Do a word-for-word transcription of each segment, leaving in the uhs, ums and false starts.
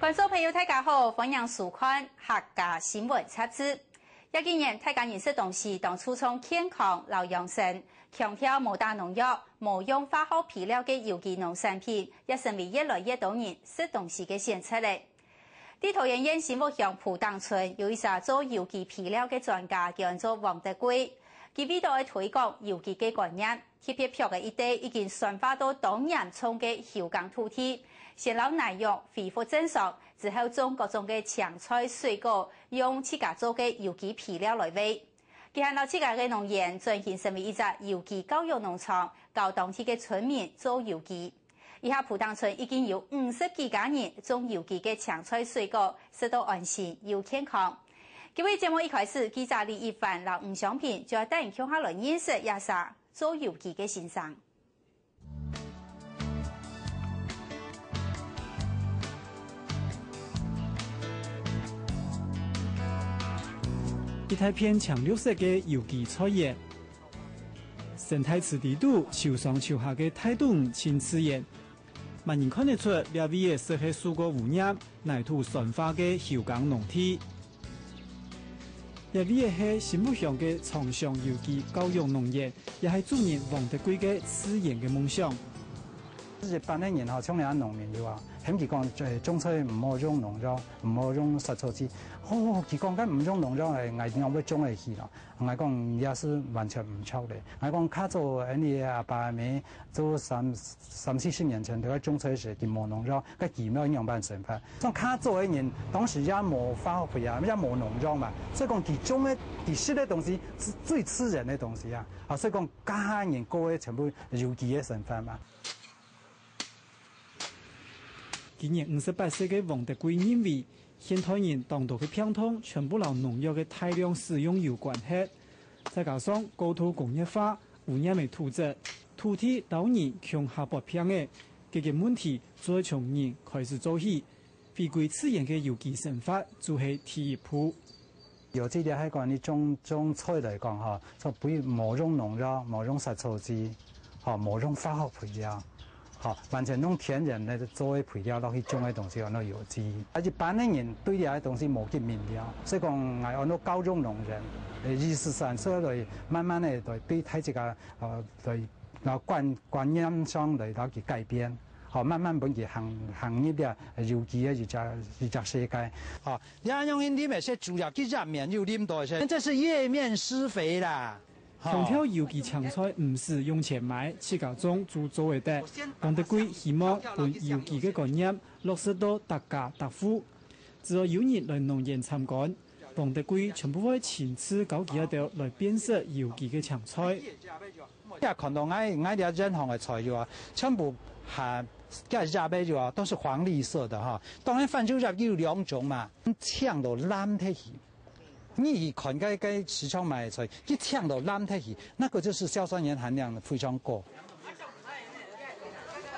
觀眾朋友，大家好，歡迎收看客家新聞雜誌。這幾年，大家人食東西當注重健康摎養生，強調無打農藥、無用化學肥料个有機農產品，也成為越來越多人食東西个選擇了。在桃園縣新屋鄉普頂村有一儕做有機肥料个專家，叫安做王德貴。佢為著愛推廣有機个觀念， 特別闢个一垤已經酸化到當嚴重个休耕土地，先摎泥肉恢復正常，之後種各種个青菜、水果，用自家做个有機肥料來餵。佢還摎自家个農園轉型成為一隻有機教育農場，教當地个村民做有機。這下普頂村已經有五十幾家人種有機个青菜水果，食到安心又健康。今晡日節目一開始，記者李一凡摎吳湘萍就愛帶你共下來認識這儕 做有機个先生。一大片青綠色个有機菜園，生態池底肚，秋霜秋下个大肚魚盡自然。 麼人看得出，這位仔就係受過污染、泥土酸化个休耕農地。這位仔係新屋鄉个昌祥有機教育農園，也係主人王德貴个自然个夢想。一般个人吼，像𠊎等農民有啊，喊佢講，呃，種菜毋好用農藥，毋好用殺草劑。哦，佢講，該毋用農藥个，𠊎仰會種會起咯？ 𠊎講，也係完全毋著咧。𠊎講，較早𠊎等阿爸阿姆做三，三四十年前，在該種菜時，佢無農藥，該佢愛仰般生活？像較早个人，當時也無化學肥啊，也無農藥嘛，所以講佢種个，佢食个東西係最自然个東西啊。啊，所以講，該下人過个全部有機个生活嘛。今年五十八歲个王德貴認為， 現代人當多个病痛全部摎農藥个大量使用有關係，再加上過度工業化、污染个土質，土地摎人共下發病仔，解決問題就愛從人開始做起，回歸自然个有機生活就係第一步。有機个係講你種，種菜來講吼，就毋，無用農藥，無用殺草劑，吼，無用化學肥料。 吼，完全用天然个做个肥料落去種个東西，安到有機。啊，一般个人對這个東西無去明了，所以講，𠊎安到教育農人，呃，二十三歲來慢慢个來對大自家，呃，來，然後觀，觀念上來，然後去改變，吼，慢慢分佢行，行入這有機个一隻，一隻世界。吼，這樣用一粒个係主要去葉面有淋到个，這是葉面施肥啦。 強調有機青菜毋使用錢買，自家種就做會得。王德貴希望分有機个觀念落實到逐家逐戶。只要有人來農園參觀，王德貴全部會親自教佢兜來辨識有機个青菜。也看到𠊎，𠊎這園項个菜有啊，全部還，這葉个有啊，都是黃綠色的哈。當然番薯葉有兩種嘛，青到爛忒去。 你去看該，該市場賣个菜，佢青到爛忒去，那個就是硝酸鹽含量非常高。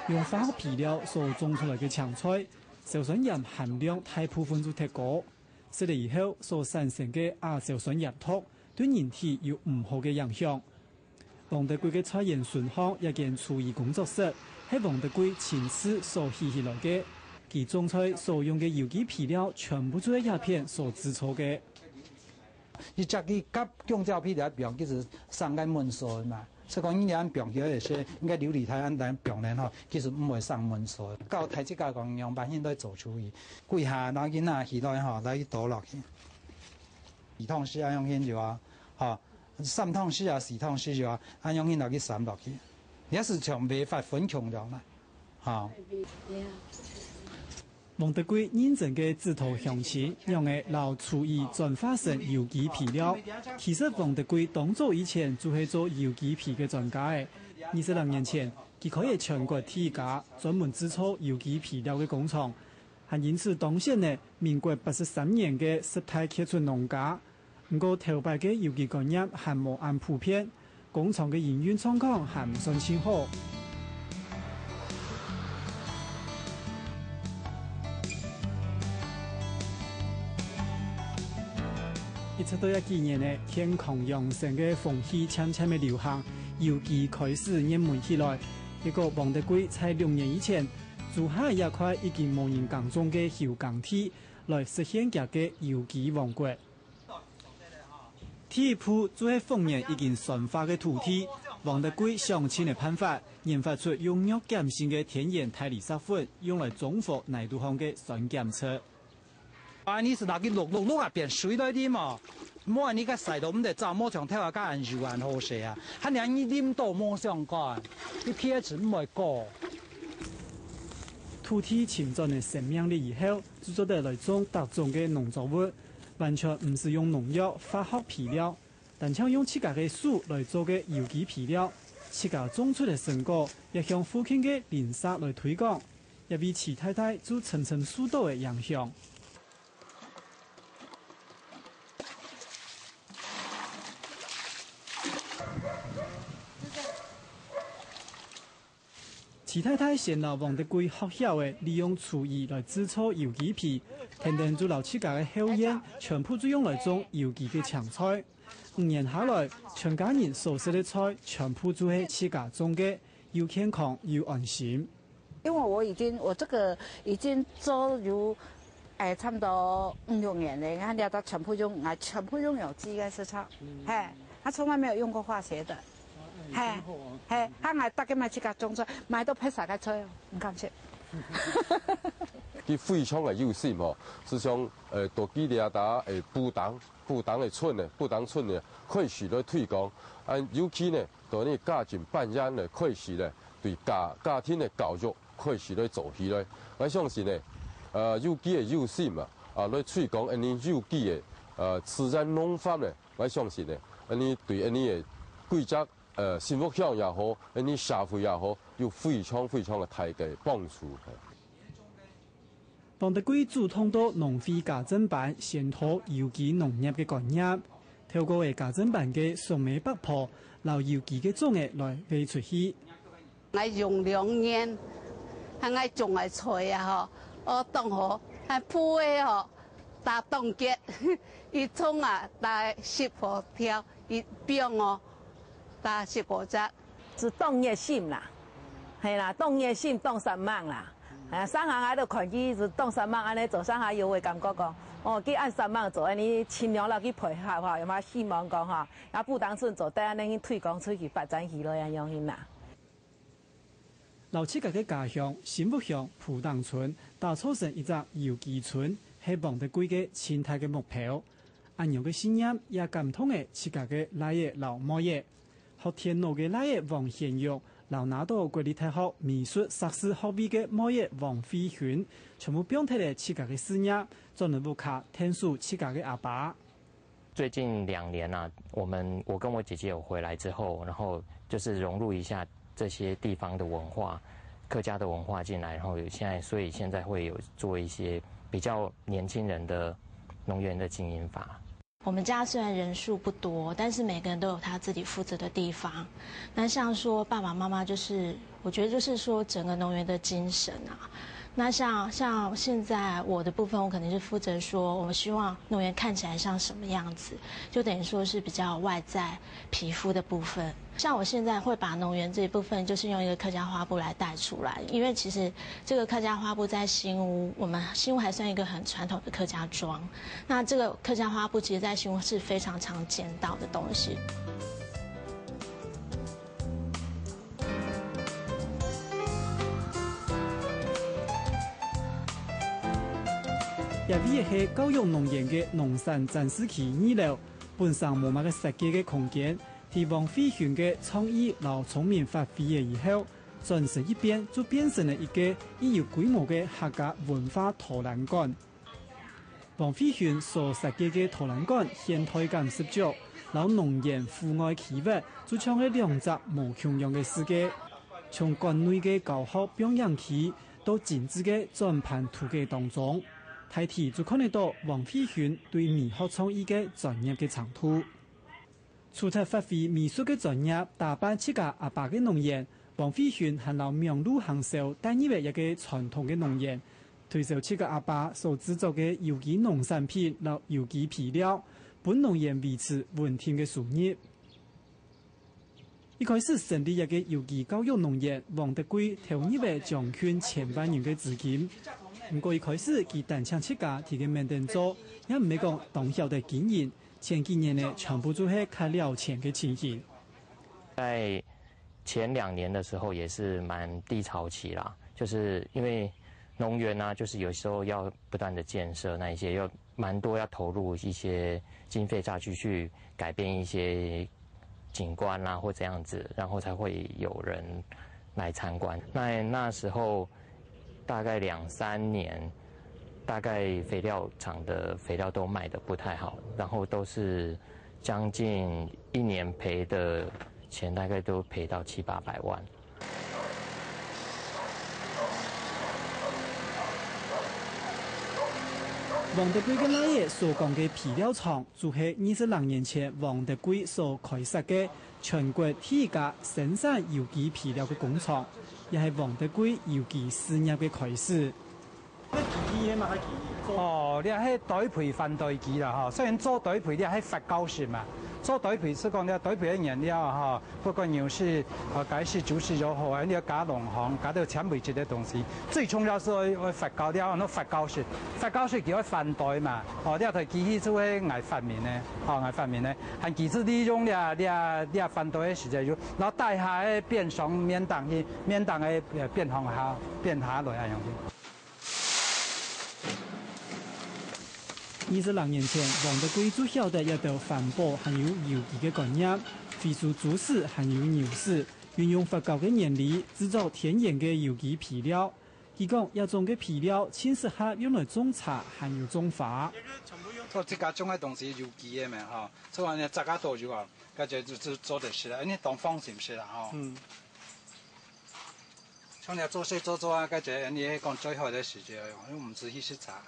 用化學肥料所種出來个青菜，硝酸鹽含量大部分就忒高，食了以後所產生个亞硝酸鹽毒，對人體有毋好个影響。 王德貴个菜園脣項一間廚藝工作室，係王德貴親自所起起來个。佢種菜所用个有機肥料全部就係這片所製造个。一隻佢甲香蕉皮來放，其實生个悶酸嘛。所以講，你恁放起來个時，應該琉璃台恁來放呢吼，其實毋會生悶酸。教大自家講，樣般形來做廚藝，幾下拿去拿起來吼，來去倒落去。二桶水恁樣形就啊，吼。 三桶水啊、四桶水啊，恁樣去落去摻落去，也係像微發粉共樣啦，吼。王德貴認真个指導鄉親，仰仔摎廚餘轉化成有機肥料。其實王德貴當早以前就係做有機肥个專家仔。二十零年前，佢開了全國第一家專門製造有機肥料个工廠，還因此當選了民國八十三年个十大傑出農家。 毋過頭擺个有機觀念還無恁普遍，工廠个營運狀況還毋算盡好。一直到這幾年仔，健康養生个風氣漸漸仔流行，有機開始熱門起來。結果王德貴在六年以前，租下這塊已經無人耕種个休耕地，來實現佢个有機王國。第一步就係復原已經酸化个土地，王德貴想盡个辦法，研發出用弱鹼性个天然大理石粉，用來中和泥肚項个酸鹼質。 啊，你係拿去摝摝摝啊，變水來啉哦。莫你个曬到毋得走，莫像頭下个恁油恁好勢啊。還你你啉到無相干，你pH毋會高。土地尋轉了生命力以後，就做得來種逐種个農作物，完全毋使用農藥、化學肥料，單淨用自家个手來做个有機肥料，自家種出个成果，也向附近个鄰舍來推廣。 也為徐太太做深深受到个影響。徐太太先摎王德貴學曉个利用廚餘來製造有機肥，跈等就摎自家个後院全部就用來種有機个青菜。五年下來，全家人所食个菜全部就係自家種个，又健康又安心。 因為我已經，我這個已經做有，哎，差不多五六年了，你看，這都全部用，哎，全部用有機个食材，嘿，他從來沒有用過化學的，嘿，嘿，他還大概買自家種出來，買到白色个菜哦，你看去。佢非常个有心吼，就像，呃，到佢這搭，誒，布當，布當个村呢，布當村呢，開始來推廣，啊，尤其呢， 到你家庭辦案个開始咧，對家，家庭个教育開始來做起來。𠊎相信呢，呃，有機个有心啊，啊，來推廣恁呢有機个，呃，自然農法呢，𠊎相信呢，恁呢對恁呢个規隻，呃，新屋鄉也好，恁呢社會也好，有非常非常个大个幫助。 王德貴主動到農會家政班宣導有機農業个觀念，透過个家政班个松尾伯婆摎有機个種仔來賣出去。𠊎用兩年，還𠊎種个菜啊吼，哦，當好，還鋪个吼，打當結，一叢啊，打十五條，一柄哦，打十五隻。 係當熱心啦，係啦，當熱心，當煞猛啦。啊，上下𠊎都看佢係當煞猛，恁呢做上下有會感覺講，哦，佢恁煞猛做，恁呢盡量摎佢配合吼，有嘛希望講吼，也不單純做得恁呢去推廣出去、發展起來恁樣形啦。摎自家个家鄉新屋鄉普頂村打造成一隻有機村，係王德貴个盡大个目標。恁樣个信念也感動了自家个倈仔摎妹仔。 學電腦个倈仔王顯勇摎拿到國立大學美術碩士學位个妹仔王慧君，全部放忒了自家个事業，轉來屋下𢯭手自家个阿爸。最近兩年啊，我們，我跟我姐姐有回來之後，然後就是融入一下這些地方的文化，客家的文化進來，然後有現在，所以現在會有做一些比較年輕人的農園的經營法。 我們家雖然人數不多，但是每個人都有他自己負責的地方。那像說爸爸媽媽，就是我覺得就是說整個農園的精神啊。那像，像現在我的部分，我可能是負責說，我們希望農園看起來像什麼樣子，就等於說是比較外在皮膚的部分。像我現在會把農園這一部分，就是用一個客家花布來帶出來，因為其實這個客家花布在新屋，我們新屋還算一個很傳統的客家莊。 那這個客家花布其實在新屋是非常常見到的東西。這位係教育農園个農產展示區二樓，本身無麼个設計个空間，在王慧君个創意摎聰明發揮了以後，轉身一變就變成了一個已有規模个客家文化導覽館。 王慧君所設計个導覽館現代感十足，摎農園戶外區域就像係兩隻無共樣个世界。從館內个教學放映區，到精緻个轉盤圖架當中，大體就看得到王慧君對美學創意个專業个程度。 除忒發揮美術个專業，打扮自家阿爸个農園，王慧君還摎網路行銷帶入了一個傳統个農園，推銷自家阿爸所製作个有機農產品摎有機肥料，分農園維持穩定个收入。一開始成立這個有機教育農園，黃德貴投入了將近千萬銀个資金。毋過一開始佢單淨自家在該面頂做，也毋係講當曉得經營，前幾年呢全部就係靠了錢个情形。在前兩年的時候也是蠻低潮期啦，就是因為農園啊，就是有時候要不斷的建設那一些，又蠻多要投入一些經費下去，去改變一些景觀啦或這樣子，然後才會有人來參觀。那那時候大概兩三年，大概肥料廠的肥料都賣得不太好，然後都是將近一年賠的錢，大概都賠到七八百萬。黃德貴个倈仔所講个肥料廠，就係二十零年前黃德貴所開設个全國第一家生產有機肥料个工廠，也係黃德貴有機事業个開始。該機器係麼个機器？哦，這係堆肥翻堆機啦吼。雖然做堆肥，這係發酵式嘛。做堆肥係講這堆肥个原料吼， 不管牛屎、呃，該係豬屎又好，恁樣加農行，加到纖維質个東西，最重要係愛愛發酵，了後發酵時，發酵時佢愛翻堆嘛，哦，這台機器就係𠊎發明个，哦，𠊎發明个，還佢就利用這這這翻堆个時間，有，然後帶下个便上面頂去，面頂个呃便上下，便下來恁樣去。 二十零年前，黃德貴就曉得這兜環保還有有機个觀念，回收豬屎還有牛屎，運用發酵个原理，製作天然个有機肥料。佢講，這種个肥料盡適合用來種茶還有種花。做自家種个東西有機个嘛吼，做恁樣自家都有啊，感覺就就做得食啦，恁樣當放心食啦吼。嗯。 像你做事做做啊，感覺你講最好个時節，因為毋使去食茶。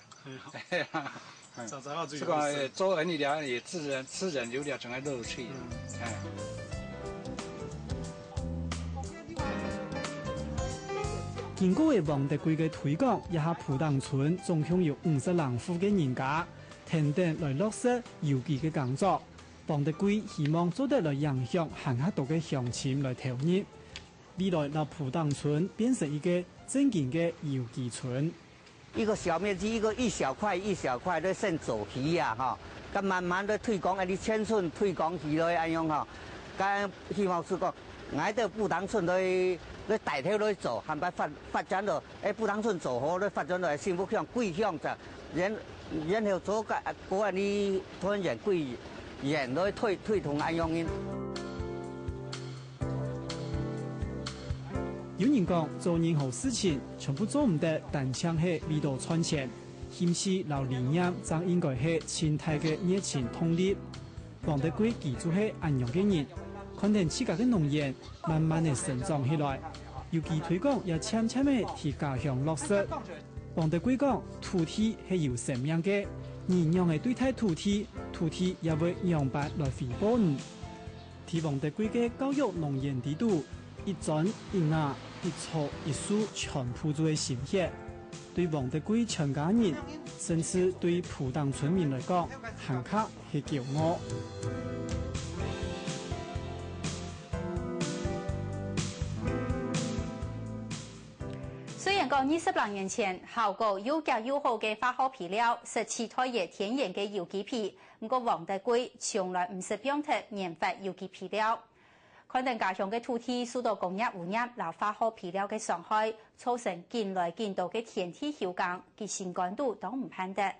係啊，早早好就有意思。做恁樣也自然自然有了種个樂趣。哎。經過个黃德貴个推廣，這下普東村總共有五十零戶个人家，跈等來落實有機个耕作。黃德貴希望做得來影響還較多个鄉親來投入。 未來摎普東村變成一個正經个有機村。一個小面積，一個一小塊一小塊，就算做起啊哈。該慢慢个推廣，恁樣全村推廣起來，恁樣哈。該希望係講，𠊎兜普東村來來帶頭來做，還把發發展到，誒，普東村做好，來發展到幸福鄉、貴鄉，然然後做个過恁樣團圓、貴園來推推動恁樣个。 有人講，做任何事情全部做毋得單淨係為著賺錢，興趣摎理念正應該係盡大个熱情動力。黃德貴佢就係恁樣个人，看等自家个農園慢慢个成長起來，有機推廣也漸漸个在家鄉落實。黃德貴講，土地係有生命个，你仰仔對待土地，土地也會仰般來回報你。 在黃德貴个教育農園裡肚，一磚一瓦、一草一樹，全部就係心血。對黃德貴全家人，甚至對普東村民來講，還較係驕傲。雖然講二十零年前效果又遽又好个化學肥料，失去代言天然个有機肥，毋過黃德貴從來毋識放忒研發有機肥料。 看等家鄉个土地受到工業污染摎化學肥料个傷害，造成緊來緊多个田地休耕，佢心肝肚當毋盼得。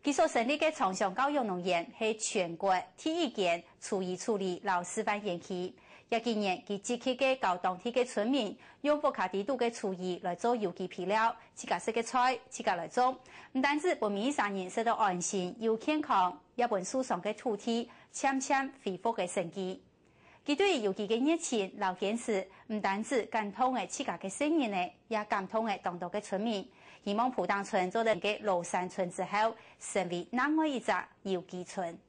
佢所成立个城鄉教育農園係全國第一間廚餘處理摎示範園區。這幾年，佢積極个教當地个村民用屋下底肚个廚餘來做有機肥料，自家食个菜，自家來種。毋單止分每一儕人食到安心又健康，也分受傷个土地漸漸恢復个生機。 佢對有機个熱情摎堅持，毋單止感動了自家个細人仔，也感動了當多个村民。希望普東村做得个老山村之後，成為另外一隻有機村。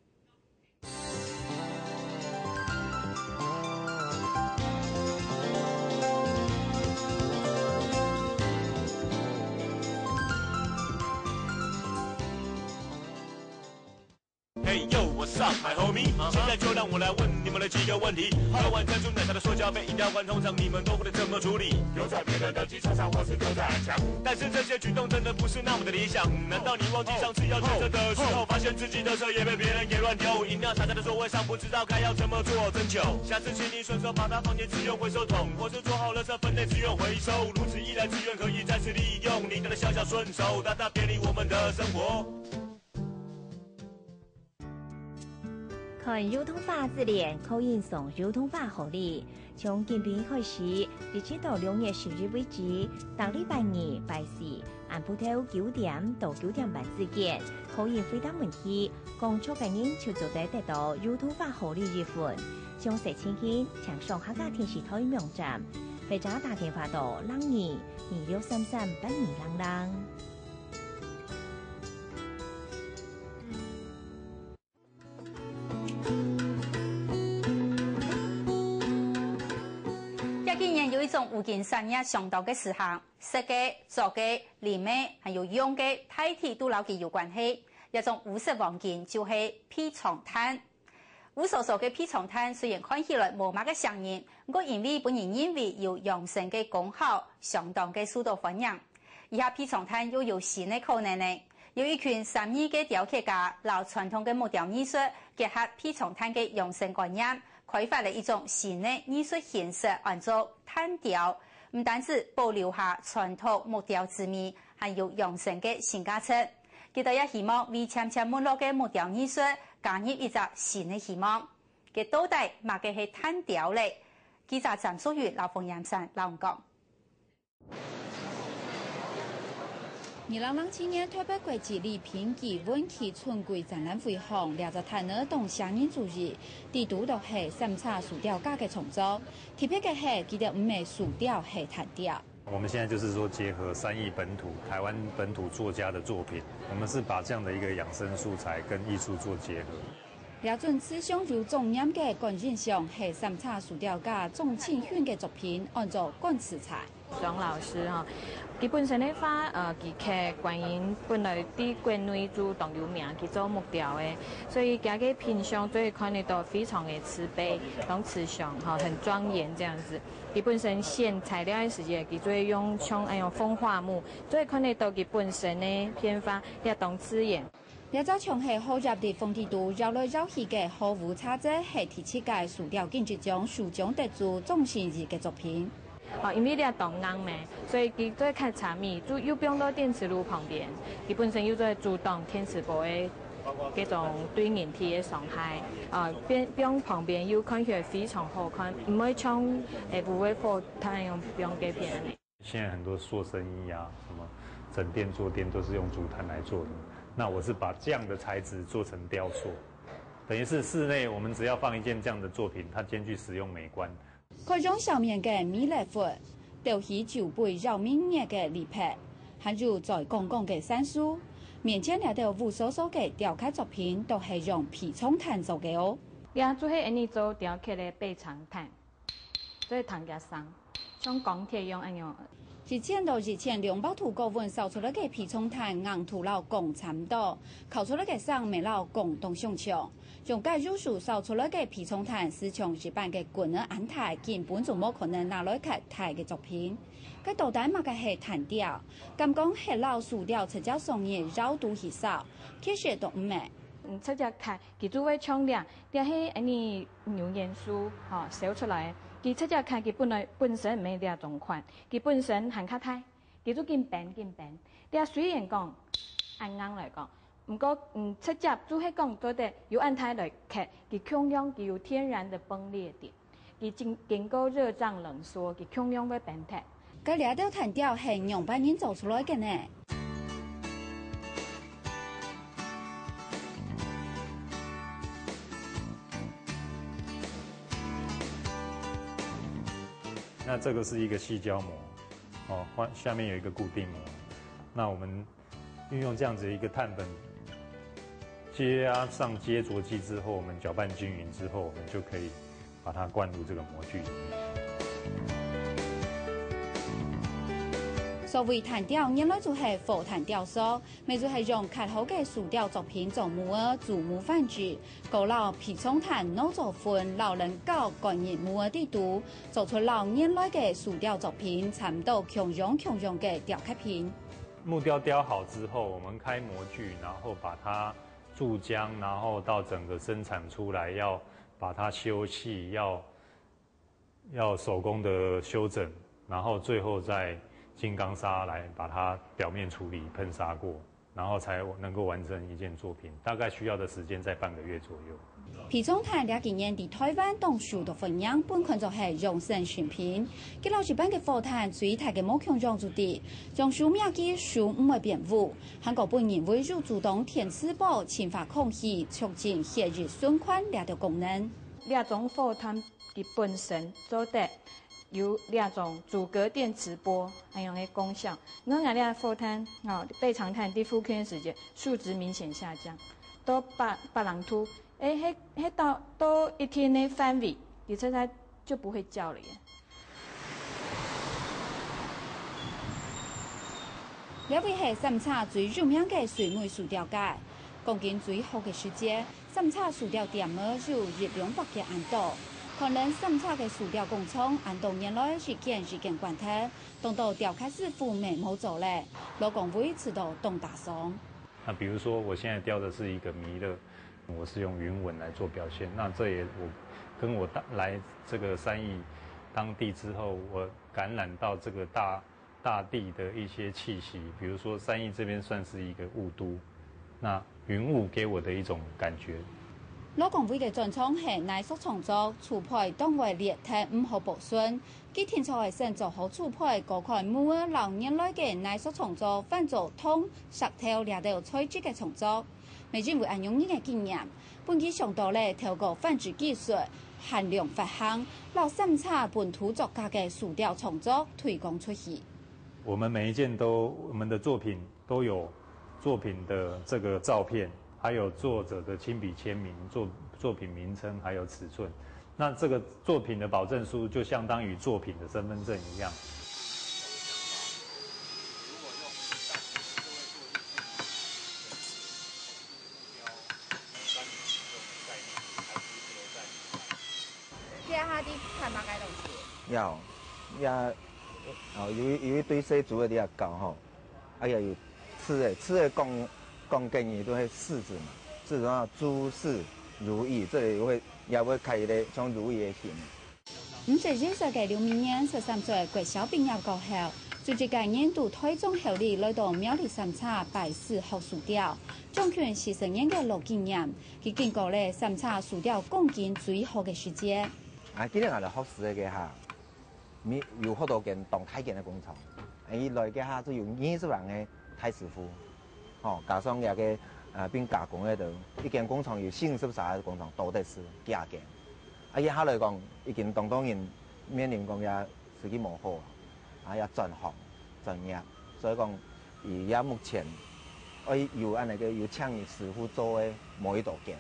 Hey yo, what's up, my homie？现在就让我来问你们的几个问题。喝完珍珠奶茶的塑胶杯，饮料罐通常你们都会怎么处理？丢在别人的机车上，或是丢在墙。但是这些举动真的不是那么的理想。难道你忘记上次要停车的时候，发现自己的车也被别人给乱丢？饮料洒在了座位上，不知道该要怎么做？真糗！下次请你顺手把它放进资源回收桶，或是做好垃圾分类资源回收。如此一来，资源可以再次利用，你的小小顺手，大大便利我们的生活。看油桐花自然，可以送油桐花好禮。从今晡日开始，一直到六月十日为止，逐礼拜二、拜四，暗晡头九点到九点半之间，可以回答问题，讲错个人就做得得到油桐花好礼一份。详细情形，请上客家电视台网站，或者打电话到零二二六三三八二零零。 這幾年有一種五金產業相當个時行，設計、做个、淋个，還有用个，大體都摎佢有關係。這種烏色黃金就係配床炭。烏索索个配床炭雖然看起來無麼个生人，毋過因為分人認為有養生个功效，相當个受到歡迎。 這下配床炭又有新个可能呢。有一群三義个雕刻家摎傳統个木雕藝術結合配床炭个養生觀念，開發了一種新个藝術形式，安做炭雕。毋單止保留下傳統木雕滋味，還有養生个新價值。佢兜也希望為漸漸沒落个木雕藝術加入一隻新个希望。該到底麼个係炭雕咧？記者詹淑雲摎馮炎山摎你講。 二零零七年臺北國際禮品暨文具春季展覽會項，這隻炭仔當吸引人注意，裡肚就係三叉塑料架个創作。特別个係，佢兜毋係塑料，係炭雕。我們現在就是說結合三義本土、臺灣本土作家的作品，我們是把這樣的一個養生素材跟藝術做結合。 這種思想又莊嚴个觀音像係三叉塑料架莊慶勳个作品，安做觀自在。莊老師吼，佢本身个畫，呃，佢刻觀音本來在國內就當有名，佢做木雕个，所以佢个品相就會看得到非常个慈悲，當慈祥吼，很莊嚴這樣子。佢本身選材料个時節，佢就會用像恁樣風化木，就會看得到佢本身个變化，也當自然。 這隻像係荷葉在風裡肚搖來搖去个荷烏茶籽，係第七屆塑料金質獎首獎得主鍾信義个作品。哦，因為這當硬咩，所以佢做較精美，就又放到電磁爐旁邊，佢本身又做阻擋電磁波个這種對人體个傷害，啊，放，放旁邊又看起來非常好看，毋會像，誒，不會火炭樣放該片呢。 現在很多塑身衣啊，什麼整店坐墊都是用竹炭來做的。那我是把這樣的材質做成雕塑，等於是室內我們只要放一件這樣的作品，它兼具實用美觀。開張笑面个彌勒佛，吊起酒杯邀明月个禮佛，還有嘴光光个山樹。面前這兜烏索索个雕刻作品，都係用配床炭做个哦。這就係𠊎等做雕刻个配床炭。 做會聽佢聲，像鋼鐵一樣恁樣。一千到一千兩百度高溫燒出來个配床炭硬度摎鋼差毋多，敲出來个聲乜摎鋼當相像。用該油水燒出來个配床炭，斯像一般个棍仔恁大，根本就無可能拿來刻大个作品。該到底麼个係炭雕？敢講係摎塑料直接送入窯肚去燒？其實都毋係。嗯，直接刻，佢就會像這，這係恁樣 牛眼樹，吼，燒出來个。佢直接看，佢本來本身毋係這種款，佢本身還較大，佢就緊繃緊繃。這雖然講恁硬來講，毋過，嗯，直接就係講做得有恁大來刻，佢共樣佢有天然个崩裂點，佢經，經過熱脹冷縮，佢共樣會崩忒。 該這兜炭雕係仰般人做出來个呢？那這個是一個矽膠膜，哦，換，下面有一個固定膜。那我們運用這樣子一個碳粉，加上接著劑之後，我們攪拌均勻之後，我們就可以把它灌入這個模具裡面。所謂炭雕原來就係火炭雕塑，乜就係用刻好个塑雕作品做模仔、做模範紙，過摎皮蔥炭、腦作粉摎人搞灌入模仔底肚，做出摎原來个塑雕作品差毋多共樣共樣个雕刻品。木雕雕好之後，我們開模具，然後把它注漿，然後到整個生產出來，要把它修細，要要手工的修整，然後最後再金剛砂來把它表面處理，噴砂過，然後才能夠完成一件作品。大概需要的時間在半個月左右。皮蔥炭這幾年在台灣當受到歡迎，分看做係養生食品。佢摎一般个火炭最大个無共樣就在，用手摸佢手毋會變烏，還過分認為有阻擋電磁波侵犯空氣，促進血液循環這條功能。這種火炭佢本身做得有這種阻隔電磁波恁樣个功效。𠊎這火炭哦，背長炭在復耕時節數值明顯下降，到八八零度，誒，迄迄到到一定个範圍，佢實在就不會叫了耶。這位係三叉最有名个水尾塑雕界。講緊最好个時節，三叉塑雕店仔有一兩百間恁多。看來三叉个塑雕工廠恁多年來一間一間關忒，當多雕刻師傅乜無做咧，勞工會試著當打爽。那比如說，我現在雕的是一個彌勒，我是用雲紋來做表現。那這也我跟我大來這個三義當地之後，我感染到這個大大地的一些氣息，比如說三義這邊算是一個霧都，那雲霧給我的一種感覺。勞工會个專長係泥塑創作，厝背當會裂忒毋好保存。佢定著愛先做好厝背，過看模仔摎原來个泥塑創作翻做銅、石頭這兜材質个創作。乜因為恁樣个經驗，分佢想到咧透過翻紙技術、限量發行，摎三叉本土作家个塑雕創作推廣出去。我們每一件都，我們的作品都有作品的這個照片，還有作者的親筆簽名、作作品名稱，還有尺寸。那這個作品的保證書就相當於作品的身份證一樣。這下在看麼个東西？要，也，哦，有一有一堆細珠个你也搞吼，哎呀，有刺的，刺的講講建議都係柿子嘛，柿子啊，諸事如意，這裡會也會開一個像如意的形。五十一歲个劉明年，十三歲國小畢業過後，就一個人對台中后里來到苗栗三叉拜師學塑雕，將近四十年个老經驗，佢經過了三叉塑雕講緊最好个時節。啊，今日𠊎來學師个哈， 有有好多間當大間个工廠，伊來个下就有二十人个大師傅，吼，加上這個呃並加工个都，一間工廠有四十儕个工廠都得係幾下間。啊，這下來講，已經當多人面臨講也時機無好啊，啊也轉行轉業，所以講 佢也目前愛有恁呢个有請人師傅做个無幾多間。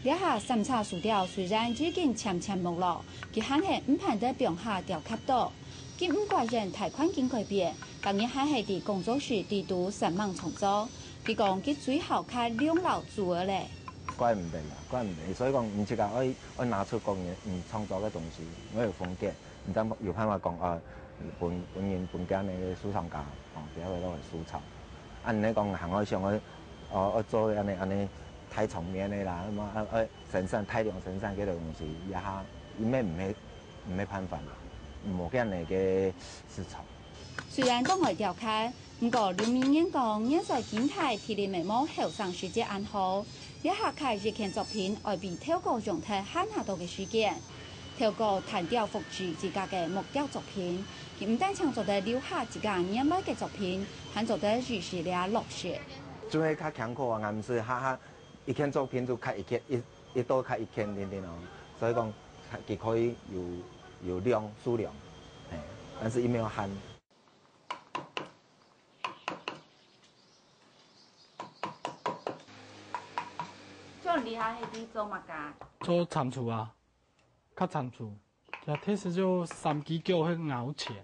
這下三叉塑雕雖然已經漸漸沒落，佢還係毋盼得放下雕刻刀。佢毋怪怨大環境改變，逐日還係在工作室底肚煞猛創作。佢講佢最好刻龍摎豬仔咧。怪毋得啦，怪毋得，所以講你自家愛愛拿出個人你創作个東西，愛有風格。 你正有辦法講啊，分分人分家个收藏家，哦，比較多个收藏。啊，你講行愛想愛，哦，愛做恁呢恁呢大場面个啦，什麼啊，愛生產大量生產个東西，這下因為毋係毋係辦法啦，無恁呢个市場。雖然講愛雕刻， 毋過劉明年講，現在經濟體力乜無後生時節恁好，這下刻一件作品愛比頭過用忒還較多个時間。透過炭雕複製自家个木雕作品，佢毋單淨做得留下自家原來个作品，還做得維持這樂趣。就係較艱苦啊，𠊎毋係下下一件作品就刻一件，一一刀刻一件等等哦，所以講佢可以有有量數量，嘿，但是佢無限。 做你還係在做麼个？做蟾蜍啊，刻蟾蜍。這其實就三支腳去咬錢，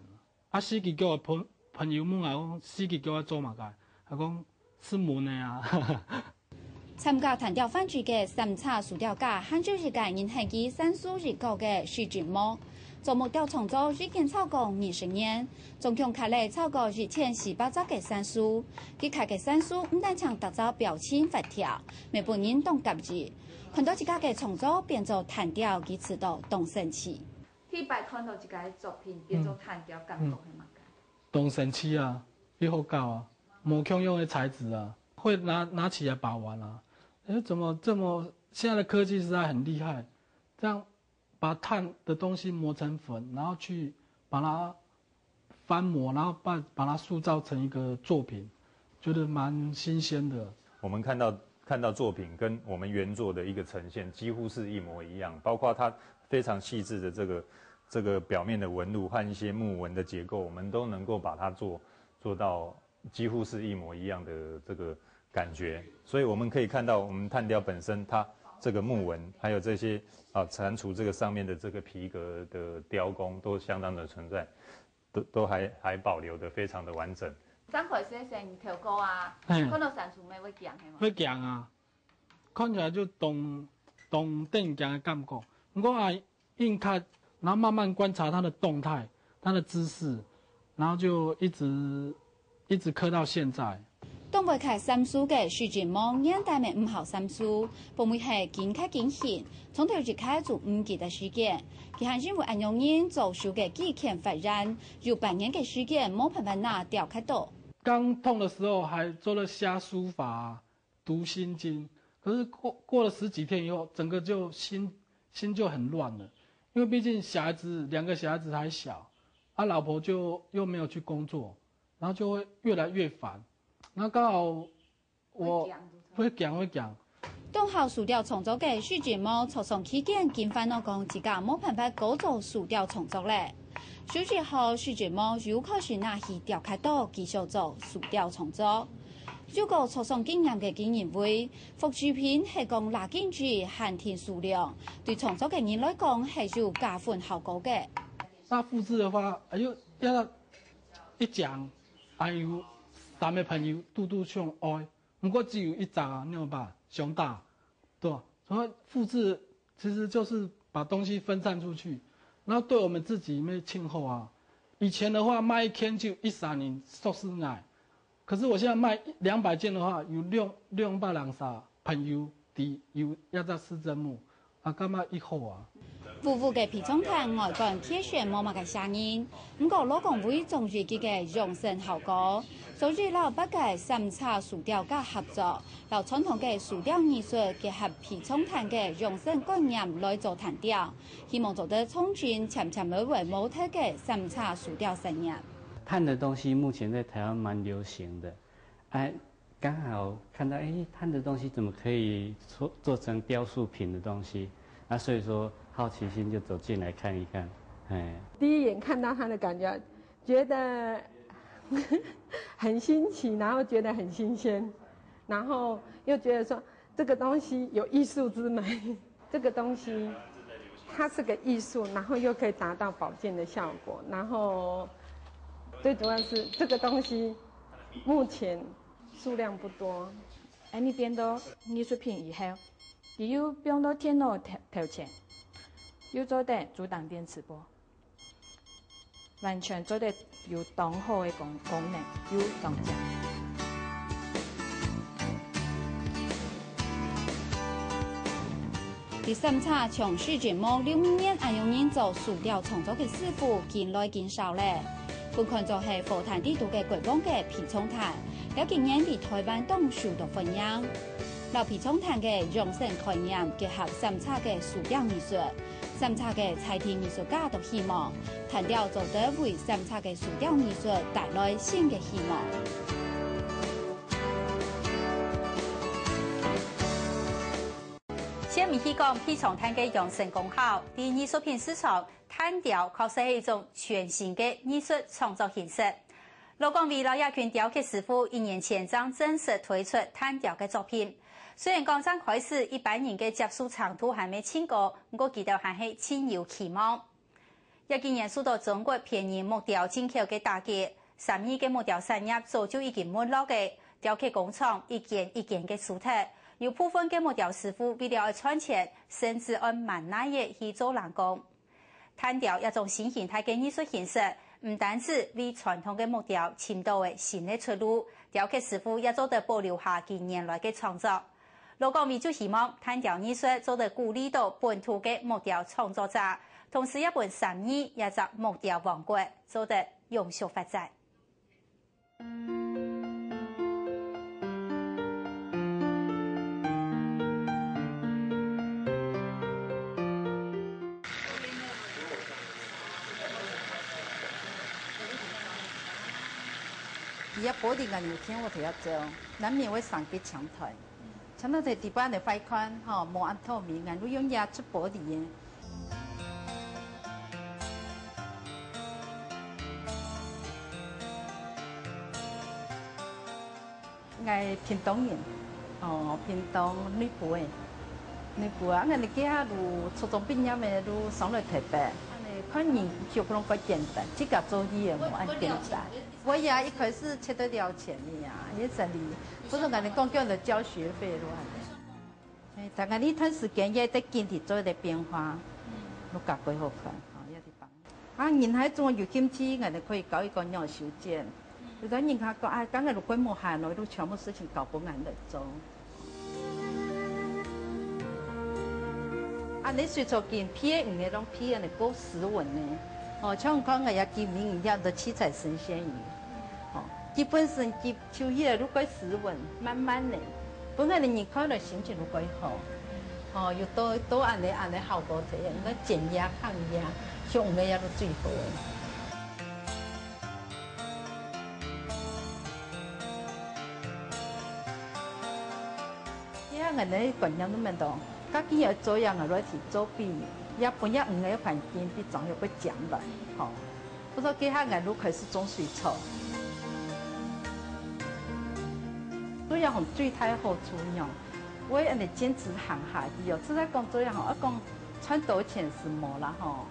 啊四支腳會噴朋友問𠊎講，司機叫𠊎做麼个？𠊎講，食燜个啊。參加炭雕販子个三叉塑料架，還有一個人係佢三叔一角个徐俊模。做木雕創作已經超過二十年，總共刻了超過一千四百隻个三叔。佢刻个三叔毋單淨逐隻表情活跳，乜分人當合意。看到自家个創作變做炭雕，佢試著當生趣。第一擺看到自家个作品變做炭雕，感覺係麼个？當生趣啊，又好搞啊，無共樣个材質啊，會拿拿起來把玩啊。哎，怎麼這麼現在的科技實在很厲害，這樣把炭的東西磨成粉，然後去把它翻模，然後把把它塑造成一個作品，覺得蠻新鮮的。我們看到看到作品跟我們原作的一個呈現幾乎是一模一樣，包括它非常細緻的這個這個表面的紋路和一些木紋的結構，我們都能夠把它做做到幾乎是一模一樣的這個感覺。所以我們可以看到，我們炭雕本身它這個木紋，還有這些啊蟾蜍這個上面的這個皮革的雕工都相當的存在，都都還還保留得非常的完整。張凱先生，你頭過啊，嗯看到蟾蜍乜會驚係嗎？會驚啊，看起來就懂懂得驚的感覺。不過啊，硬看，然後慢慢觀察它的動態、它的姿勢，然後就一直一直刻到現在。當會刻三叔个徐俊模年代乜毋好三叔，本位係緊刻緊興，從頭一刻就毋記得時間。佢還因為恁樣人做手个肌腱發炎，有半年个時間無辦法拿雕刻刀。剛痛的時候還做了瞎書法、讀心經，可是過過了十幾天以後，整個就心心就很亂了，因為畢竟小孩子兩個小孩子還小，啊，老婆就又沒有去工作，然後就會越來越煩。然後剛好我會講會講，當好塑料創作个徐俊模，創傷期間緊煩惱講自家無辦法過做塑料創作咧。休息後，徐俊模又開始拿起雕刻刀繼續做塑料創作。有過創傷經驗个佢認為，複製品係講拉筋子、限定數量，對創作个人來講係有加分效果个。那複製的話，哎呦，要一講，哎呦，三個朋友都都想愛，不過只有一隻啊，你有吧？熊大，對吧？所以複製其實就是把東西分散出去，然後對我們自己沒慶後啊。以前的話賣一件就一三年收拾愛，可是我現在賣兩百件的話，有兩兩百零三朋友的有一隻失真木，啊，幹嘛一後啊？屋屋个皮床炭外觀其實無麼个嚇人，毋過老公會中意佢个養生效果，所以摎別个三叉塑料家合作，摎傳統个塑料藝術結合皮床炭个養生觀念來做炭雕，希望做得重振漸漸會會無忒个三叉塑料產業。炭的東西目前在台灣蠻流行的，哎，剛好看到，哎，炭的東西怎么可以做做成雕塑品的东西？啊，所以说好奇心就走进来看一看，哎。第一眼看到它的感觉，觉得很新奇，然后觉得很新鲜，然后又觉得说这个东西有艺术之美，这个东西它是个艺术，然后又可以达到保健的效果，然后最主要是这个东西目前数量不多。恁呢變到藝術品以後，佢又放到電腦頭頭前，又做得阻擋電磁波，完全做得有當好个功功能，又當靚。第三冊從徐俊模六年恁樣人做塑料創作个師傅緊來緊少咧。本看做係火炭底肚个國王个皮床炭，這幾年在台灣當受到歡迎。摎皮床炭个養生概念結合三叉个塑料藝術，三叉个在地藝術家都希望，炭雕做得為三叉个塑料藝術帶來新个希望。 先毋去講皮床炭个養生功效，在藝術品市場，炭雕確實係一種全新个藝術創作形式。羅光偉摎這群雕刻師傅一年前正正式推出炭雕个作品。雖然講正開始，一般人个接受程度還未盡高，毋過佢兜還係盡有期望。這幾年受到中國便宜木雕進口个打擊，三義个木雕產業早就已經沒落了，雕刻工廠一間一間个收忒，有部分个木雕師傅為了愛賺錢，甚至愛滿哪仔去做零工。 炭雕這種新形態个藝術形式，毋單止為傳統个木雕尋到了新个出路，雕刻師傅也做得保留下佢原來个創作。勞工會就希望炭雕藝術做得鼓勵到本土个木雕創作者，同時也分三義這隻木雕王國做得永續發展。 佢个玻璃眼有天我頭一照，難免會生結青苔。像那个地板个壞看，吼，無恁透明，𠊎就用這捽玻璃个。 𠊎屏東人，哦，屏東內埔个，內埔啊，𠊎等該下就初中畢業个就上來臺北，恁呢看人就可能較簡單，自家做事个無恁簡單。𠊎也一開始覺得了錢个呀，也真哩，不是𠊎等講叫人交學費咯，恁呢。哎，大概一段時間也在經濟做一個變化，嗯。就較過好看，吼，也得幫。 啊，人還總有興趣，𠊎等可以教佢仰般修剪。有兜人客講，啊，剛剛就過無閒咯，就全部事情交分𠊎等來做。啊，你隨著今皮个魚仔，攏皮个呢，夠斯文呢。哦，像你看，𠊎也今年也都七彩神仙魚。哦，佢本身佢 就越來越斯文，慢慢个，分𠊎等人看了心情就會好。吼，有多，多恁呢，恁呢效果出來，該剪壓、燙壓，像𠊎也就最好个。這下𠊎等觀念都蠻多，家己愛做樣个，來去做比，也分這魚个環境比正月較靚來，吼。 不過這下𠊎就開始種水草。水蓼紅最大好處仰，𠊎恁呢堅持行下去哦。實在講水蓼紅，愛講賺多錢是無啦吼，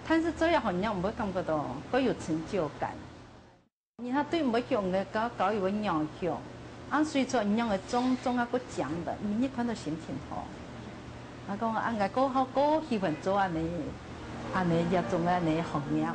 但是水蓼紅仰毋會感覺到較有成就感。人家對毋會用个，搞搞又會仰用，啊水草仰个種種啊，較靚个，每日看到心情好。 𠊎講啊，𠊎過好，過喜歡做恁呢，恁呢這種恁呢行業。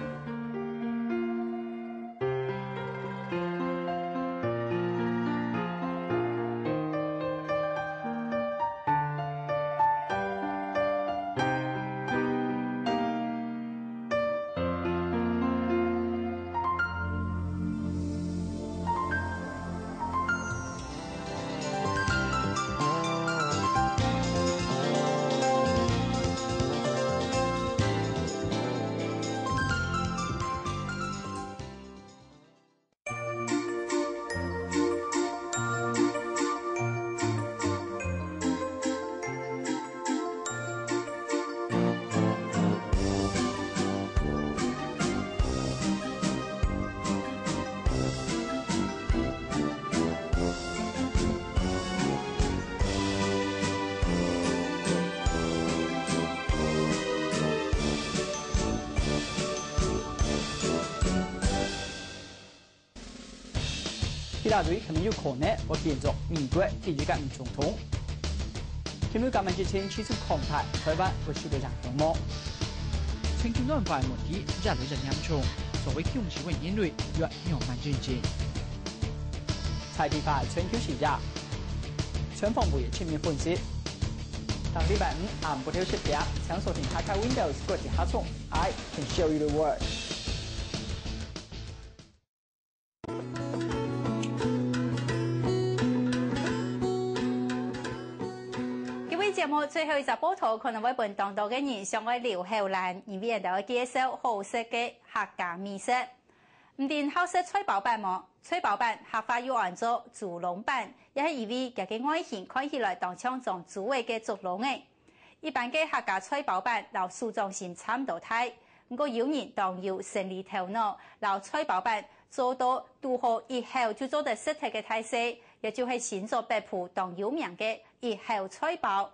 希拉蕊可能有可能會變做美國第一个女總統。天氣今晡日天氣持續寒冷，臺灣會受到影響無？全球暖化問題越來越嚴重，社會經濟个因素又仰般前進？在地化全球視野，全方位全面分析。逐禮拜五暗晡頭十點，請鎖定Hakka Windows國際客窗，I can show you the world。 今晡日節目最後一隻報導，可能會分當多个人想愛流口瀾，因為𠊎等會介紹好食个客家美食。毋單淨好食菜包粄無，菜包粄客話又安做豬籠粄，也係因為佢个外形看起來當像種豬仔个竹籠仔。 一般个客家菜包粄摎手掌心差毋多大，毋過有人當有生理頭腦，摎菜包粄做到堵好一口就做得食忒个大細，也就係新竹北埔當有名个一口菜包。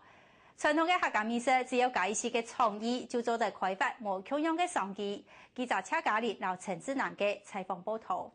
傳統个客家美食，只要加一息个創意，就做得開發無共樣个商機。記者謝嘉玲摎陳志南个採訪報導。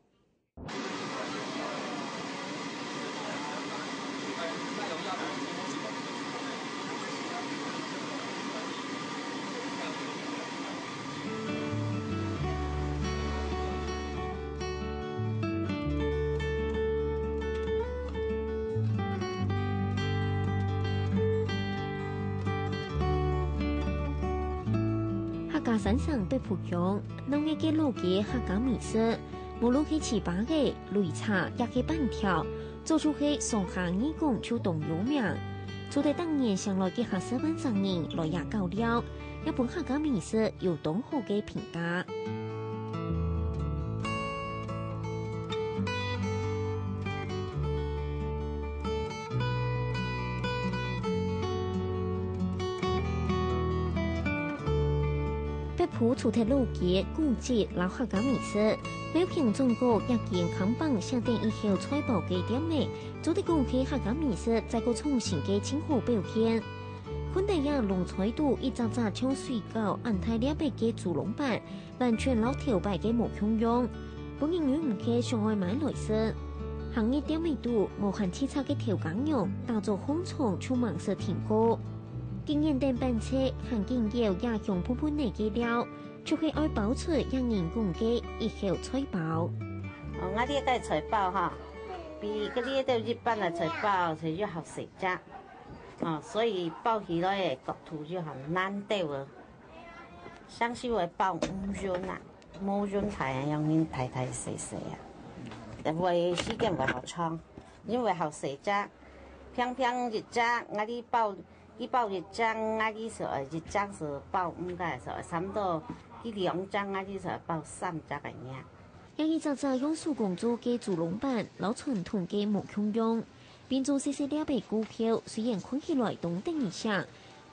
客家三省北埔鄉，鬧熱个老街客家美食，無論係粢粑仔、擂茶，也係粄條， 做出个上下二工就當有名。除忒逐年常來个客家外省人來這搞尞，也分客家美食有當好个評價。北埔除忒老街、古蹟摎客家美食， 廟坪中角這間看板寫等一口菜包个店仔，做得講係客家美食再過創新个盡好表現。看等這籠菜肚一隻隻像水餃恁大粒仔个豬籠粄，完全摎頭擺个無共樣，分人忍毋核想愛買來食。行入店仔肚，無閒直掣个頭家娘打早䟘床就吂使停過。緊研等粄菜，還緊舀這香噴噴仔个料， 就係愛包出這人講个一口菜包。哦，𠊎這个菜包哈，比該兜一般个菜包係又好食隻。哦，所以包起來个角度又好難兜哦。像係會包毋勻啊，無勻大樣，樣大大細細啊。會時間會好長，因為好食隻，平平一隻，𠊎這包 佢包一隻，𠊎這時愛一隻係包五個，係差毋多佢兩隻，𠊎這時愛包三隻个樣。這一隻隻用手工做个豬籠粄，摎傳統个無共樣。變做細細粒个牯口，雖然看起來當得人惜，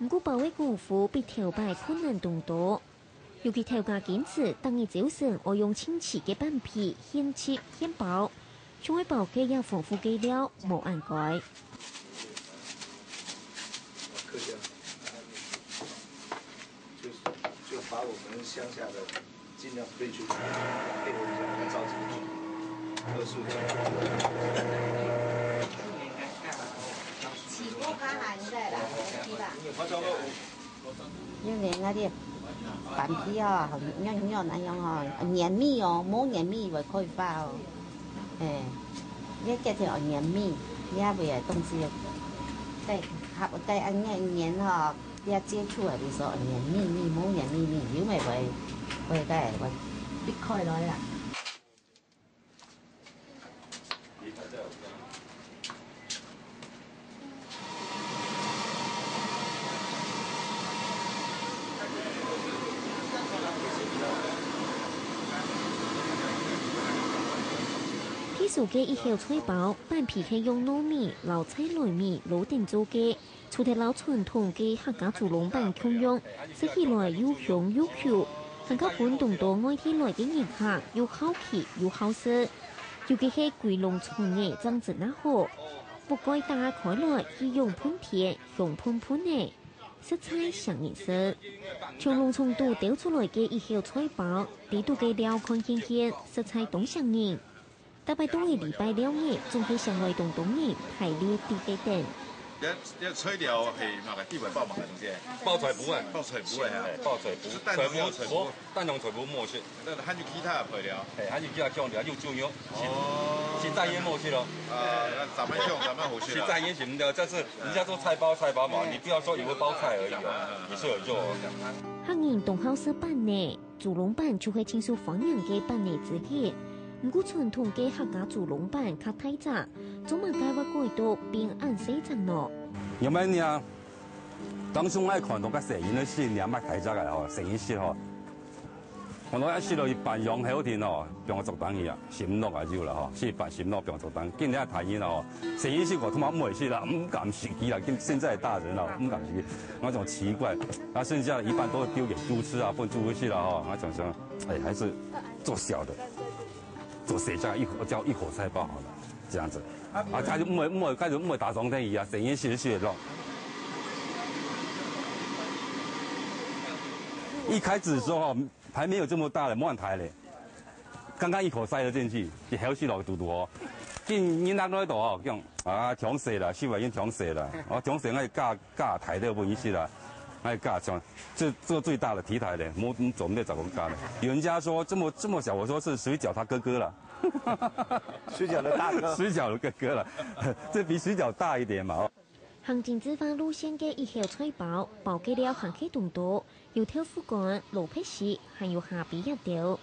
毋過包个功夫比頭擺困難當多。 尤其頭家堅持逐日朝晨愛用清洗个粄皮現切現包，像愛包个也豐富个料無恁該。客家，就是，就把我們鄉下的盡量可以去配合一下，要照這個去特殊情況。起鍋卡還在啦，OK吧？因為𠊎這粄皮哦，軟軟恁樣哦，黏密哦，無黏密會開花哦。哎，你一定愛黏密，你也會東西，該合該恁樣黏吼，你接觸个時候黏密密，無黏密密，有咩會會該會必開來啦。 特殊个一口菜包，粄皮係用糯米摎在來米摎等做个， 除忒摎傳統个客家豬籠粄共樣，食起來又香又Q，還較分當多外地來个人客又好奇又好食。尤其係歸籠菜仔正真啊好，屋蓋打開來，氣湧噴天，香噴噴仔，實在想人食。從籠菜肚兜出來个一口菜包，裡肚个料看見見，實在當想人。 逐擺到个禮拜六日，總係常來當多人排列佇該等。這，這菜料係麼个？底背包麼个東西？包菜脯啊。包菜脯个哈。哎，包菜脯，係單淨包菜脯。菜脯，無，單淨菜脯無食。該還有其他个配料？哎，還有其他香料，有豬肉，哦。係，係單淨無食咯。啊，該恁樣香，恁樣好食啊。係單淨食毋得，這是人家做菜包，菜包嘛，哎。你不要說以為包菜而已哦，嗯，嗯，嗯。也是有肉哦。客人當好食粄呢。 豬籠粄就係盡受歡迎个粄仔之一。毋過傳統个客家豬籠粄較大隻，做麼个會改到變恁細隻呢？因為呢，當初𠊎看到該細人仔食呢，麼大隻个吼，細人食吼，看到一食落去半樣好聽吼，放做當去啊，心樂啊有啦吼，食半心樂放做當。今日大人吼，細人食我他媽毋會食啦，毋敢食佢啦，跟現在的大人哦，毋敢食佢，那種奇怪。那剩下的一半都會丟給豬吃啊，分豬食啦吼，那種什麼。 哎，還是做小的，做細隻一口，叫一口菜包好了，這樣子。啊，佢就毋會，毋會，佢就毋會打腫天去啊，成日食食咯。一開始的時候哈，還沒有這麼大的，無恁大咧。剛剛一口塞得進去，就好食落肚肚哦。進人落來到哦，講啊，忒細啦，食物已經忒細啦，哦，忒細，𠊎加加大兜分佢食啦，𠊎加上，這這個最大的，忒大了，無做毋得再講加了。有人家說這麼這麼小，我說是水餃他哥哥了。水餃的大哥。水餃的哥哥了，這比水餃大一點嘛。哦。 行政之花路線个一口菜包，包个料還係當多，有豆腐乾、蘿蔔絲，還有蝦皮葉豆。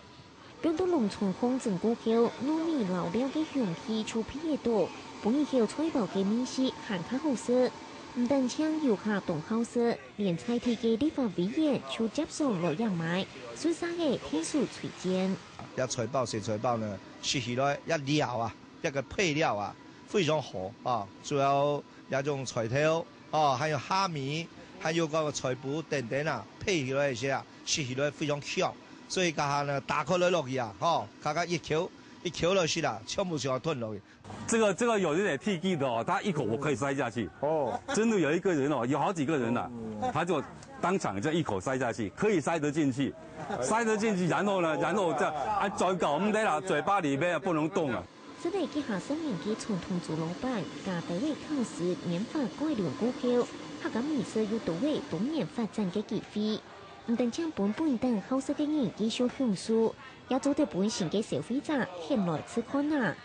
講到農村風情過後，糯米摎料个香氣就鼻得到，分一口菜包个味緒還較好食。毋單淨遊客當好食，連在地个立法委員就輒常來這買，順續仔𢯭手推薦。這菜包、洗菜包呢，食起來這料啊，這個配料啊，非常好啊，主要 這種菜頭，哦，還有蝦米，還有个菜脯等等啊，配起來一些啊，食起來非常香。所以這下呢，打開來落去啊，吼，大家一口一口落去啦，全部就要吞落去。這個這個有一點刺激的哦，他一口我可以塞下去。哦，真的有一個人哦，有好幾個人吶，他就當場就一口塞下去，可以塞得進去，塞得進去，然後呢，然後再啊，轉搞毋得啦，嘴巴裡面不能動啊。 食了幾下十年个傳統豬籠粄，加兜仔考試研發改良過後，客家美食有多仔多元發展个機會。毋單淨分本等好食个人繼續享受，也做得分新个消費者牽來試看啊。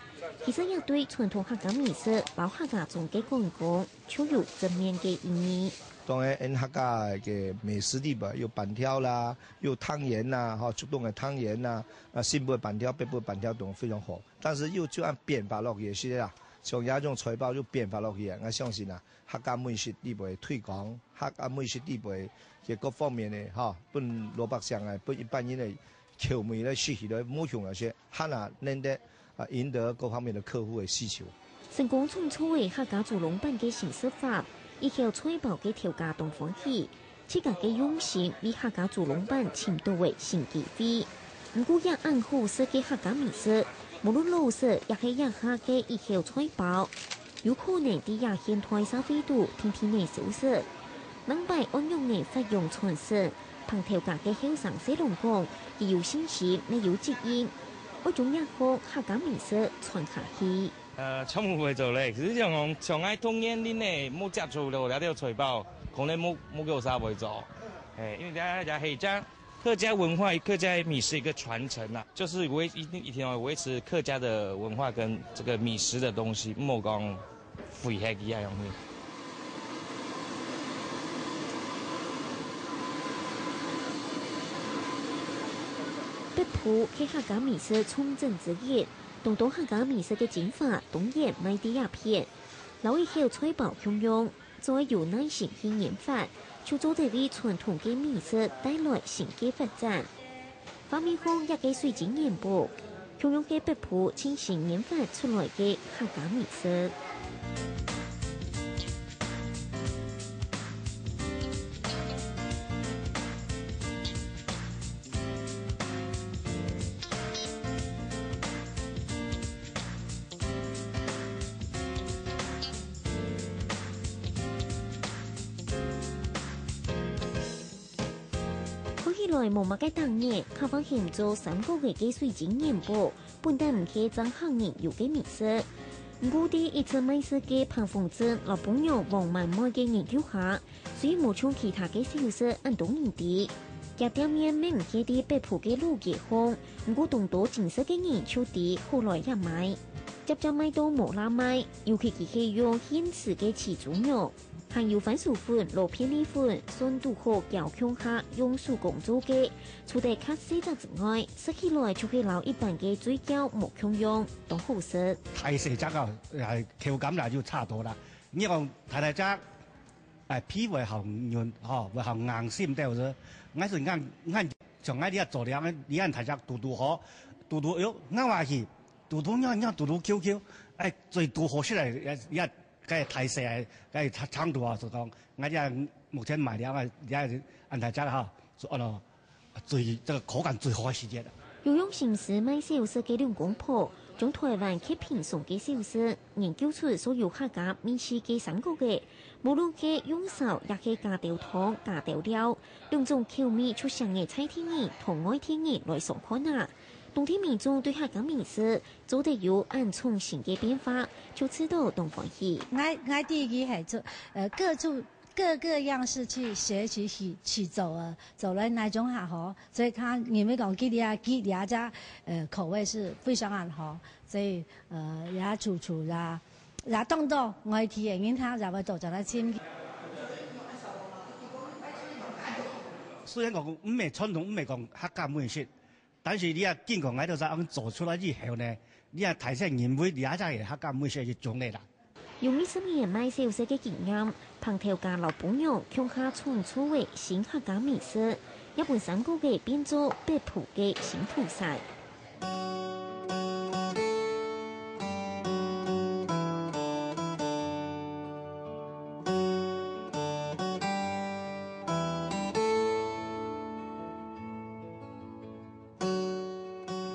其實也對傳統客家美食摎客家庄个觀光，就有正面个意義。當然，𫣆客家个美食裡背有粄條啦，有湯圓啦，吼，竹東个湯圓啦，啊，新埔个粄條、北埔个粄條都非常好。 但是又就恁變化落去个時節啊，像這種菜包又變化落去啊，𠊎相信啊，客家美食裡背推廣，客家美食裡背个各方面个，吼，分老百姓啊，分一般人个口味來食起來，無像該兜，還啊，能得啊，贏得各方面个客戶个需求。成功創造个客家豬籠粄个新食法，一口菜包个頭家當歡喜， 自家个用心為客家豬籠粄尋到了新機會。毋過這恁好食个客家美食，無論老食也係這下个一口菜包，有可能在這現代社會肚定定仔消失。另擺仰仔發揚傳承，幫頭家个後生細人講，佢有信心乜有責任，愛將這項客家美食傳下去。 呃，全部會做咧。其實像講，像𠊎童年裡呢，無接觸到這兜菜包，可能無無幾多儕會做。哎，因為這這係將客家文化、客家美食一個傳承啊，就是維一定一定要維持客家的文化跟這個美食的東西，莫講毀黑一樣東西。北埔係客家美食重鎮之一， 當多客家美食个精華當然埋在這片，摎一口菜包共樣，只要有耐心去研發，就做得為傳統个美食帶來新个發展。畫面項這個水晶元寶，共樣係北埔親身研發出來个客家美食。 看起來無麼个打眼，較還喊做三角形个水晶元寶，本旦毋係正行人有个美食。毋過，在一直賣食个彭鳳珍摎餔娘王滿妹个研究下， 雖無像其他个小食恁多人知，厥店面乜毋係在北埔个老街項，毋過當多真實个人就知好來這買。輒輒賣到無罅賣，尤其佢係用現製个始祖肉，還有番薯粉摎片栗粉，算堵好攪共下用手工做个，除忒較細隻之外，食起來就係摎一般个水餃無共樣，當好食。大細隻啊，哎，口感啦就差多啦。你講大大隻， 哎，皮會好軟，吼，會好硬心，對毋對？𠊎係硬，硬，像𠊎這做了，你恁大隻堵堵好，堵堵，哎喲，咬下去，堵堵軟軟，堵堵Q Q，哎，最堵好食个，也，也，該大細个，該長，長度啊，就講，𠊎這目前賣了，也恁大隻吼，就安到 最，這個口感最好个時節了。有用心思賣小食个兩公婆，將臺灣較平常个小食研究出所有客家美食个三角形，無論係用燒也係加兜糖、加兜料，兩種口味出聲个在地人同外地人來嚐看啊！當地民眾對客家美食做得有恁創新个變化，就感到當歡喜。𠊎，𠊎第一个係做，呃，各種，各个樣式去學習去，去做啊，做來哪種較好。所以佢認為講，佢這，佢這隻，呃，口味是非常恁好。所以，呃，也處處也，也當多外地个人，佢也會做出來尋。雖然講毋係傳統，毋係講客家美食， 但是你啊，經過𠊎兜這樣做出來以後呢，你啊，大家認為這才係客家美食一種个啦。用二十年賣小食个經驗，彭頭家摎餔娘共下創造个新客家美食，也分三角仔變做北埔个新土產。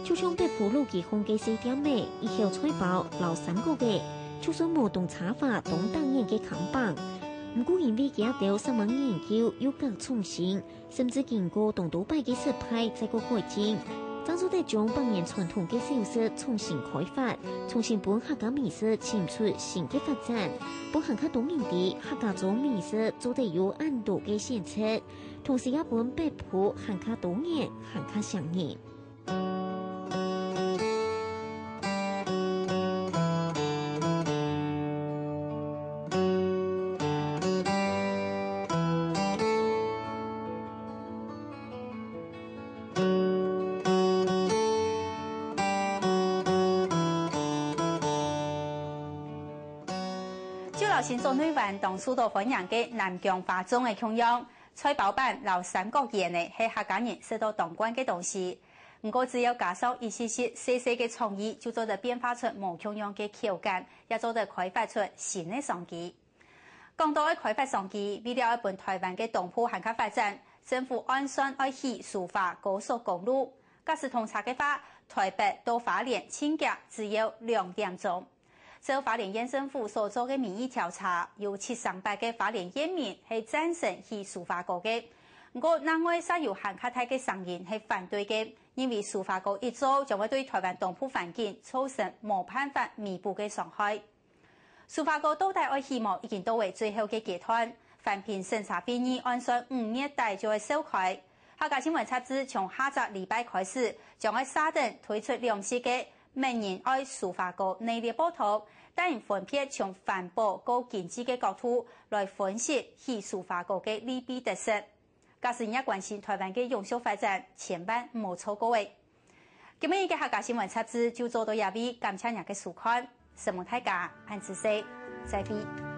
就像北埔老街項个細店仔，一口菜包摎三角仔，就算無當奢華、當打眼个看板，毋過因為佢兜煞猛研究又較創新，甚至經過當多擺个失敗再過改進，正做得將百年傳統个小食重新開發，重新分客家美食尋出新个發展，分還較多人知客家做美食做得有恁多个選擇。 同時也分北埔還較多元、還較吸引人。就摎新竹內灣當受到歡迎个南京花粽个共樣， 菜包粄摎三角圓仔係客家人食到當慣个東西。毋過只要加上一息息細細个創意，就做得變化出無共樣个口感，也做得開發出新个商機。講到愛開發商機，為了愛分臺灣个東部還較發展，政府按算愛起蘇花高速公路。假使通車个話，臺北到花蓮盡遽只要兩點鐘。 照花蓮縣政府所做个民意調查，有七成八个花蓮縣民係贊成起蘇花高个。毋過，另外煞有還較大个聲音係反對个，因為蘇花高一做，將會對臺灣東部環境造成無辦法彌補个傷害。蘇花高到底愛起無，已經到位最後个階段。環評審查會議按算五月底就會召開。客家新聞雜誌從下隻禮拜開始，將會設等推出兩集个 每人愛蘇花高系列報導，帶人分別從環保到經濟个角度來分析起蘇花高个利弊得失。假使你也關心臺灣个永續發展，千萬毋好錯過欸！今晡日个客家新聞雜誌就做到這位，感謝你个收看，承蒙大家，恁仔細，再會。